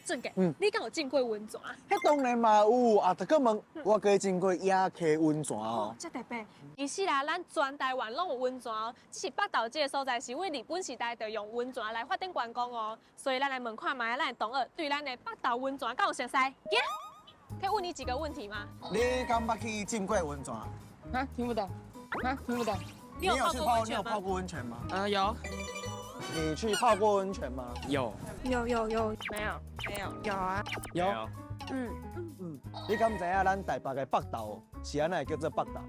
俊傑，你敢有浸過溫泉？彼當然嘛有啊，著閣問我閣浸過野溪溫泉哦。遮特別。其實啦，咱全台灣攏有溫泉哦，只是北投這个所在是對日本時代就用溫泉來發展觀光哦。所以咱來問看覓，咱的同學對咱的北投溫泉敢有熟悉？行，可以問你幾個問題嗎？你敢捌去浸過溫泉？啊，聽不懂，啊，聽不懂。你有泡過溫泉嗎？你有泡過溫泉嗎？啊，有。你去泡過溫泉嗎？有。有有有。沒有，沒有。有啊。有。嗯嗯。你敢知影咱台北的北投是按怎會叫做北投？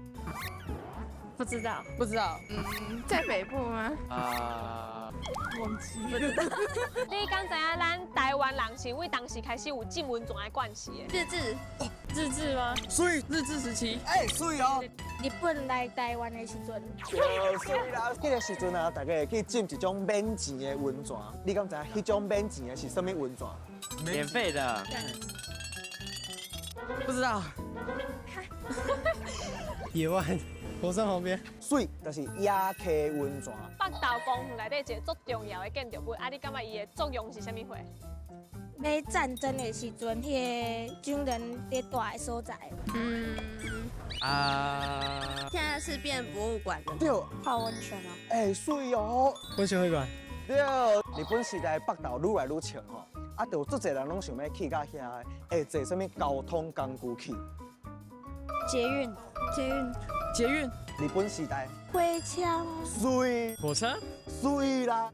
不知道，不知道。嗯，在北部嗎？啊，忘記。不知道。你敢知影咱台灣人是對當時開始有浸溫泉的慣勢的？日治。日治嗎？水。日治時期。欸，水哦。日本來台灣的時陣。對，水啦。彼個時陣啊，大家會去浸一種免錢的溫泉。你敢知影彼種免錢的是啥物溫泉？免費的。不知道。野外。火山旁邊，水就是野溪溫泉。北投公園內底一个足重要的建築物，啊，你感覺伊的作用是啥物貨？欲戰爭的時陣，彼个軍人佇蹛的所在。嗯。啊。現在是變博物館的。對。泡溫泉哦。欸，水哦。溫泉會館。對，日本時代北投愈來愈穿吼，啊，就有足濟人攏想欲去到遐，會坐啥物交通工具去？捷運，捷運。捷運，日本時代。火車。水。火車。水啦。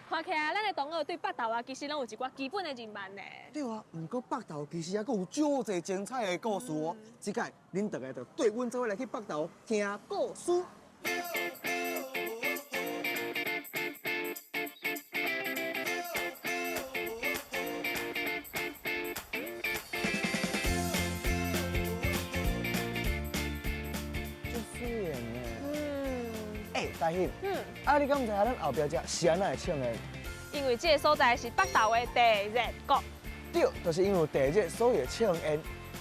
看起來，咱的同學對北投啊，其實攏有一寡基本的認識呢。對啊，毋過北投其實猶閣有足濟精彩的故事哦。這擺恁大家就綴阮做伙來去北投聽故事。大興，啊，你敢知影咱後壁這是按怎會稱的？因為這个所在是北投的地熱谷。對，就是因為地熱，所以會稱煙。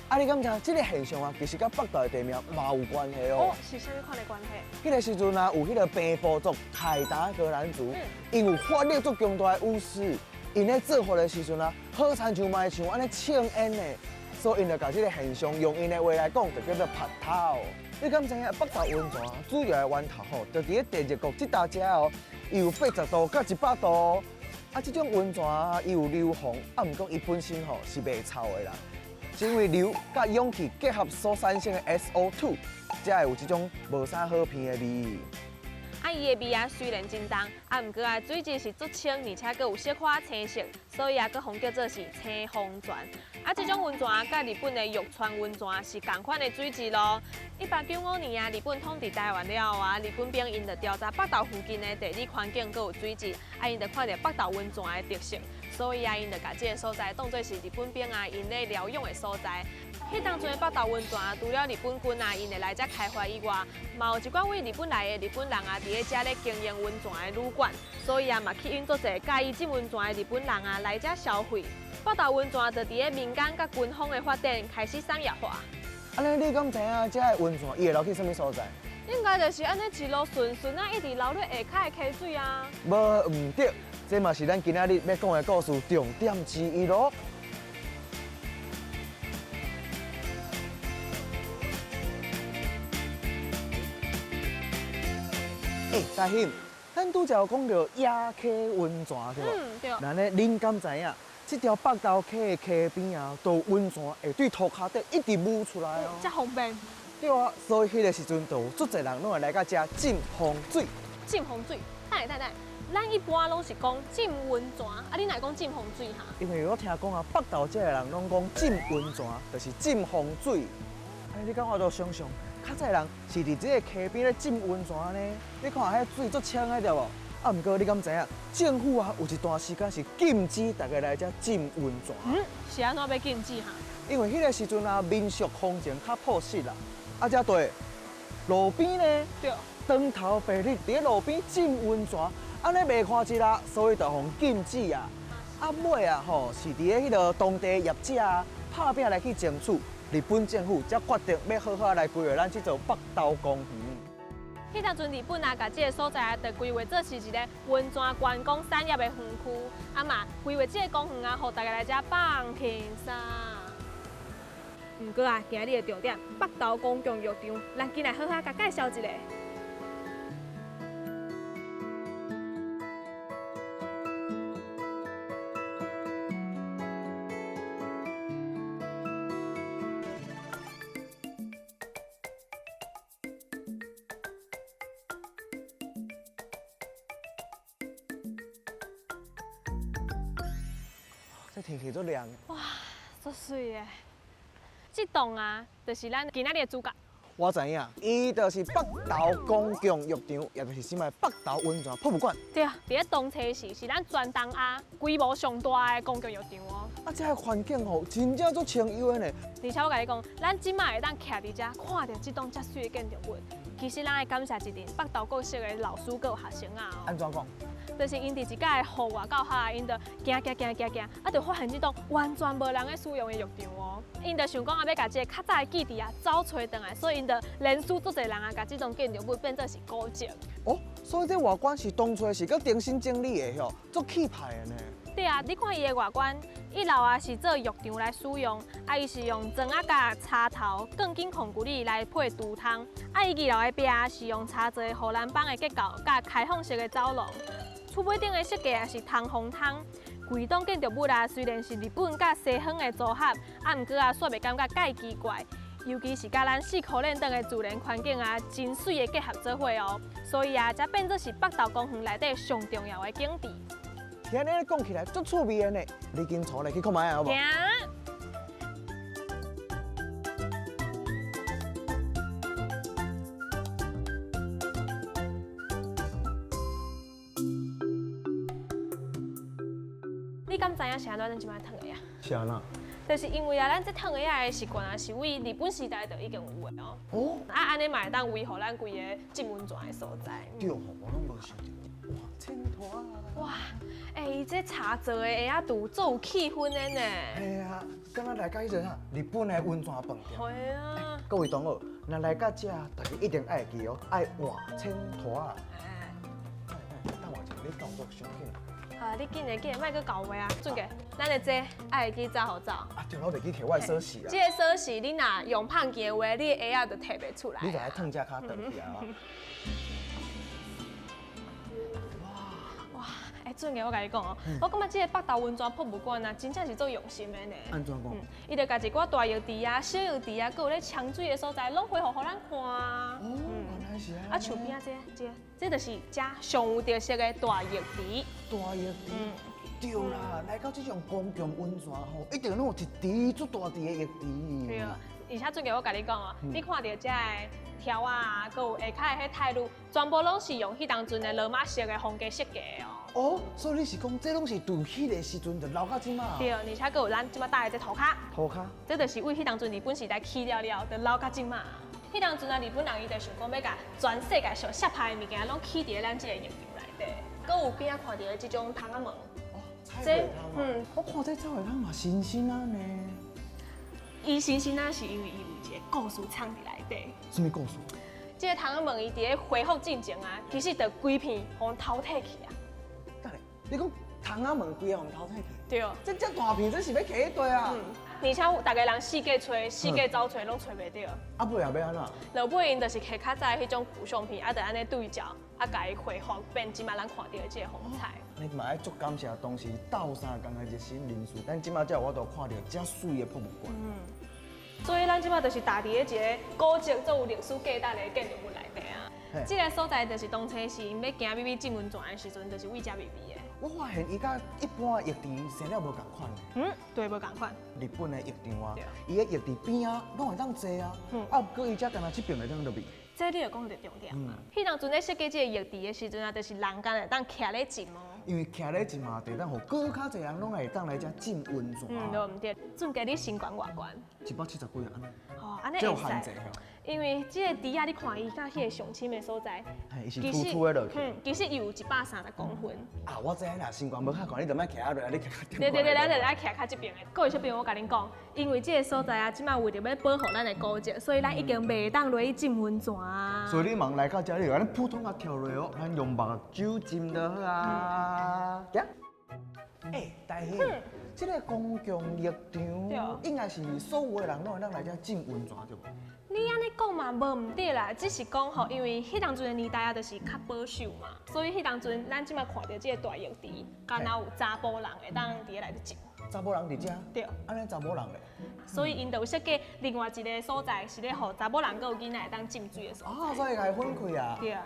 啊，你敢知這个現象啊，其實佮北投的地名嘛有關係哦。哦，是啥物款的關係？彼个時陣啊，有彼个平埔族凱達格蘭族，𪜶有法力足強大的巫師，𪜶咧做法的時陣啊，好親像嘛會像按呢稱煙的，所以𪜶就共這个現象用𪜶的話來講，就叫做拍頭。你敢知影北投溫泉主要的源頭吼，就佇咧地熱谷這搭遮哦，伊有80度佮100度哦。啊，這種溫泉伊有硫磺，啊，毋過伊本身吼是袂臭的啦，是因為硫佮氧氣結合所產生的 SO2，才會有這種無啥好鼻的味。啊，伊的味啊雖然真重，啊，毋過啊水質是足清，而且閣有小可青色，所以啊，閣予叫做是青風泉。啊，這種溫泉啊，佮日本的玉泉溫泉是仝款的水質咯。1895年啊，日本統治台灣了後啊，日本兵𪜶就調查北投附近的地理環境，閣有水質，啊，𪜶就看著北投溫泉的特色，所以啊，𪜶就共這个所在當做是日本兵啊𪜶咧療養的所在。彼當陣的北投溫泉啊，除了日本軍啊，𪜶會來遮開發以外，嘛有一寡對日本來的日本人啊，佇咧遮咧經營溫泉的旅館，所以啊，嘛吸引足濟佮意浸溫泉的日本人啊來遮消費。北投溫泉就佇咧民間佮軍方的發展開始產業化。按呢，你敢知影遮的溫泉伊會流去啥物所在？應該就是按呢一路順順啊，一直流落下跤的溪水啊。無毋對，這嘛是咱今仔日欲講的故事重點之一囉。欸，大興，咱拄才有講著野溪溫泉對無？嗯，對。那呢，恁敢知影？這條北投溪的溪邊啊，都有溫泉會對塗跤底一直冒出來哦。遮方便。對啊，所以彼個時陣就有足濟人攏會來到遮浸風水。浸風水，等下等下，咱一般攏是講浸溫泉，啊，你哪講浸風水哈？因為我聽講啊，北投這个人攏講浸溫泉，就是浸風水。啊，你敢有法度想像？較早人是佇這個溪邊咧浸溫泉呢，你看彼水足清的對無？啊，毋過你敢知影，政府啊有一段時間是禁止大家來遮浸溫泉。嗯，是按怎欲禁止哈？因為彼個時陣啊，民俗風情較樸實啦。啊，遮對路邊呢，當頭白日佇咧路邊浸溫泉，按呢袂看一啦，所以就予禁止啊。啊，尾啊吼，是佇咧彼个當地業者啊拍拚來去爭取。日本政府才決定欲好好來規劃咱這座北投公園。彼当阵日本啊，共这个所在啊，就规划做是一个温泉观光产业的园区，啊嘛规划这个公园啊，予大家来遮放轻松。毋过啊，今日的重点，北投公共浴场，咱紧来好好共介绍一下。这天气足凉。哇，足媠的。这栋啊，就是咱今仔日的主角。我知影，伊就是北投公共浴场，也就是这摆北投温泉博物馆。对啊，伫咧东势市是咱全东亚规模上大的公共浴场哦。啊，这个环境吼，真正足清幽的呢。而且我共你讲，咱这摆会当徛伫遮，看著这栋遮媠的建筑物，其实咱爱感谢一阵北投国小的老师阁有学生啊。按怎讲？就是𪜶伫一届户外教学，𪜶就行行行行行，啊，就发现这栋完全无人咧使用的浴场哦。𪜶就想讲啊，欲共这个较早的记忆啊，走揣转来，所以𪜶就连续足济人啊，共这栋建筑物变做是古迹。哦，所以这外观是当初是阁重新整理的吼，足气派的呢。对啊，你看伊的外观，一楼啊是做浴场来使用，啊，伊是用砖仔佮柴头、钢筋混凝土来配池桶，啊，伊二楼的壁是用茶座荷兰板的结构，佮开放式的走廊。厝尾顶的设计也是通风窗，规栋建筑物啊，虽然是日本佮西方的组合，啊，毋过啊，煞袂感觉介奇怪。尤其是佮咱四箍链顶的自然环境啊，真媠的结合做伙哦，所以啊，才变做是北投公园内底上重要的景致。听你讲起来足趣味的呢，你紧带来去看觅啊，好无？行。你敢知影是按怎咱这摆烫的啊？是按怎？就是因为啊，咱这烫的仔的习惯啊，是为日本时代就已经有的哦。哦。啊，按呢嘛会当维护咱规个浸温泉的所在。对吼，我拢无想著。哇，清拖啊！哇，欸，伊这茶座的鞋仔橱足有气氛的呢。嘿啊，敢若来到彼个啥日本的温泉饭店。嘿啊。各位同学，若来到遮，大家一定爱记哦，爱换清拖啊。哎。等我一下，你动作伤紧。啊！你紧来紧，莫阁搞话啊！俊杰，咱的这爱会记走予走。啊，对，我袂记摕我的锁匙啊。这个锁匙你若用胖机的话，你的鞋仔就提袂出来。你就爱烫这跤转去啊！哇哇！哎，俊杰，我共你讲哦，我感觉这个北投温泉博物馆啊，真正是足用心的呢。按怎讲？伊就共一寡大浴池啊、小浴池啊，阁有咧冲水的所在，拢恢复予咱看啊。哦，原来是按呢。啊，树边仔这、这、这就是遮上有特色的大浴池。大浴池，对啦，来到这种公共温泉吼，一定拢有一池足大池的浴池。对，而且俊杰，我共你讲哦，你看著遮的条仔，阁有下跤的彼泰路，全部拢是用彼当阵的罗马式的风格设计的哦。哦，所以你是讲这拢是伫彼个时阵就留到这马？对，而且阁有咱这马搭的这涂跤。涂跤。这就是为彼当阵日本时代起了了，就留到这马。彼当阵啊，日本人伊就想讲欲共全世界上摄拍的物件拢起伫咱这个浴场内底。阁有边仔看著的这种窗仔门。哦，彩绘窗啊。我看这彩绘窗嘛新新啊呢。伊新新啊，是因为伊有一个故事藏伫内底。啥物故事？这个窗仔门伊伫咧恢复进前啊，其实就规片予偷摕去啊。等下，你讲窗仔门规个予偷摕去？对。这遮大片，这是欲摕去佗啊？而且逐家人四界揣，四界走揣，拢揣袂著。啊，尾后欲按怎？落尾𪜶就是摕较早的彼种旧相片，啊，就按呢对照，啊，共伊恢复变这马咱看著的这个风采。你嘛爱足感谢当时斗相共的热心人士，咱这马才有法度看著遮媠的博物馆。所以咱这马就是踏伫咧一个古迹，足有历史价值的建筑物内底啊。这个所在就是当初是𪜶欲行秘密浸温泉的时阵，就是为遮秘密的。我发现伊佮一般的浴池生了无仝款。对，无仝款。日本的浴场啊，伊的浴池边仔拢会当坐啊，啊，毋过伊遮干焦这爿会当落去。这你就讲著重点啊。彼当阵咧设计这个浴池的时阵啊，就是人干焦会当徛咧浸哦。因为徛咧浸嘛，就会当予阁较济人拢会当来遮浸温泉。对毋对？俊杰，你身悬偌悬？170几啊，按呢。哦，按呢这有限制吼。因為這個池仔，你看伊佮彼個上深的所在，伊是凸凸的落去。嗯，其實伊有130公分。啊，我知影啦，身懸無較懸，你就莫徛遐落來，你徛較對對對，咱就愛徛較這邊的。各位小朋友，我共恁講，因為這個所在啊，這擺為著欲保護咱的古蹟，所以咱已經袂當落去浸溫泉啊。所以你茫來到這，你就按呢撲通仔跳落哦，咱用目睭浸就好啊。行。欸，大興，這個公共浴場應該是所有的人攏會當來遮浸溫泉對無？你按呢講嘛，無毋對啦，只是講吼，因為彼當陣的年代啊，就是較保守嘛，所以彼當陣咱這擺看著這個大浴池，敢若有查埔人會當佇咧內底浸。查某人佇遮？對。按呢查某人咧？所以𪜶就有設計另外一個所在，是咧予查某人閣有囡仔會當浸水的所在。哦，所以共伊分開啊。對啊。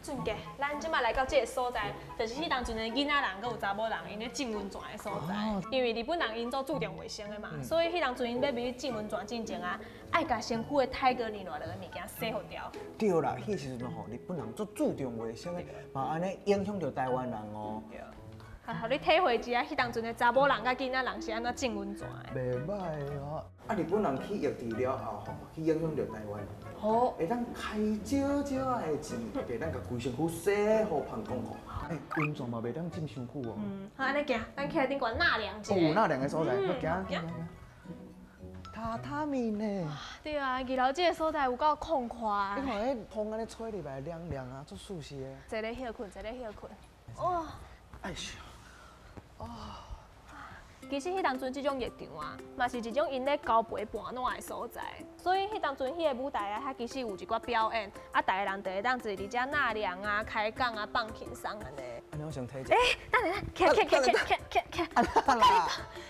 俊傑，咱這擺來到這個所在，就是彼當陣的囡仔人閣有查某人𪜶咧浸溫泉的所在。因為日本人𪜶做注重衛生的嘛，所以彼當陣𪜶欲入去浸溫泉進前啊，愛共身軀的苔閣黏落來的物件洗予掉。對啦，彼時陣吼，日本人足注重衛生的，嘛按呢影響著台灣人哦。對。予你體會一下，彼當陣的查某人佮囡仔人是按怎浸溫泉的。袂䆀哦，啊，日本人去浴池了後吼，去影響著台灣人。好，會當開少少仔的錢，會當共規身軀洗予芳光吼。欸，溫泉嘛袂當浸傷久哦。嗯，好，按呢行，咱起來頂懸納涼一下。哦，有納涼的所在，好，行行行。榻榻米呢？對啊，二樓這個所在有夠空闊。你看彼風按呢吹入來，涼涼啊，足舒適的。坐咧歇睏，坐咧歇睏。哇！哎呀！啊！其實彼當陣這種浴場啊，嘛是一種𪜶咧交陪伴樂的所在。所以彼當陣彼個舞台啊，遐其實有一寡表演，啊，逐个人就會當坐佇遮納涼啊、開講啊、放輕鬆按呢。按呢我先提者。欸，等下，徛徛徛徛徛徛。我共你講，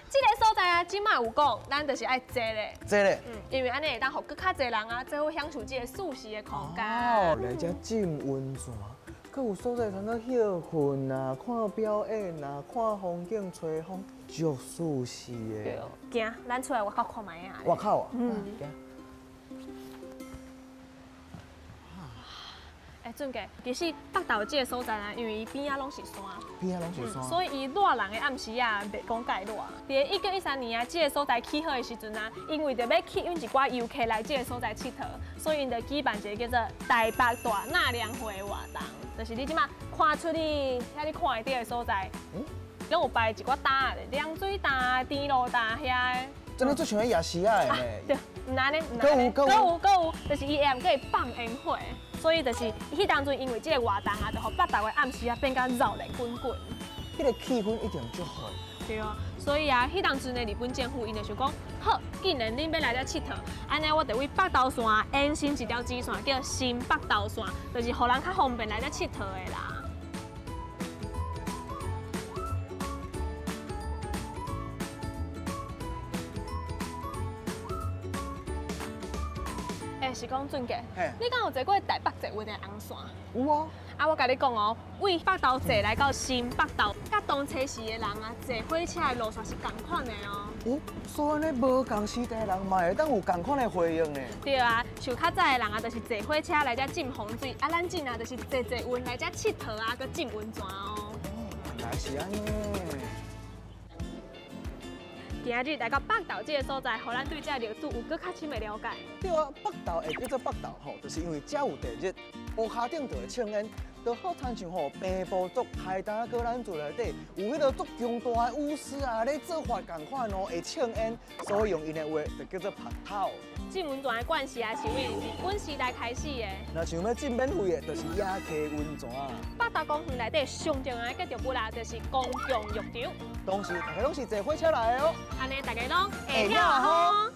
這个所在啊，這擺有講，咱就是愛坐咧。坐咧。嗯，因為按呢會當予閣較濟人啊，做伙享受這个舒適的空間。哦，來遮浸溫泉。閣有所在通當歇睏啊，看表演啊，看風景、吹風，足舒適的。對，行，咱出來外口看覓仔。外口啊？嗯。行。欸，俊傑，其實北投這个所在啊，因為伊邊仔攏是山，邊仔攏是山，所以伊熱人的暗時啊，袂講蓋熱。佇1913年啊，這个所在起好的時陣啊，因為著欲吸引一寡遊客來這个所在𨑨迌，所以𪜶就舉辦一个叫做台北大納涼會的活動，就是你這擺看出去，遐你看會著的所在，攏有擺一寡擔仔，涼水擔、甜露擔遐。真的足像彼夜市仔的呢。對，毋按呢，閣有閣有閣有，就是伊會閣會放煙火。所以就是彼當陣，因為這个活動啊，就予北投的暗時啊變甲熱鬧滾滾。彼个氣氛一定足好。對啊，所以啊，彼當陣的日本政府𪜶就想講，好，既然恁欲來遮𨑨迌，按呢我就為北投線延伸一條支線，叫新北投線，就是予人較方便來遮𨑨迌的啦。欸，是講俊傑，你敢有坐過台北捷運的紅線？有啊。啊，我共你講哦，為北投坐來到新北投，佮當初時的人啊，坐火車的路線是仝款的哦。哦，所以按呢無仝時代的人嘛會當有仝款的回應呢。對啊，像較早的人啊，就是坐火車來遮浸風水，啊，咱這啊就是坐捷運來遮𨑨迌啊，閣浸溫泉哦。哦，原來是按呢。今日來到北投這个所在，予咱對這个歷史有閣較深的了解。對啊，北投會叫做北投吼，就是因為遮有地熱，烏跤頂就會衝煙，就好親像吼平埔族排達哥蘭族內底有彼个足強大的巫師啊，咧做法仝款哦，會衝煙，所以用𪜶的話就叫做北投。浸溫泉的慣勢啊，是為日本時代開始的。若想欲浸免費的，就是野溪溫泉。北投公園內底上重要的建築物啦，就是公共浴場。當時大家攏是坐火車來的哦。按呢，大家攏會曉啊吼。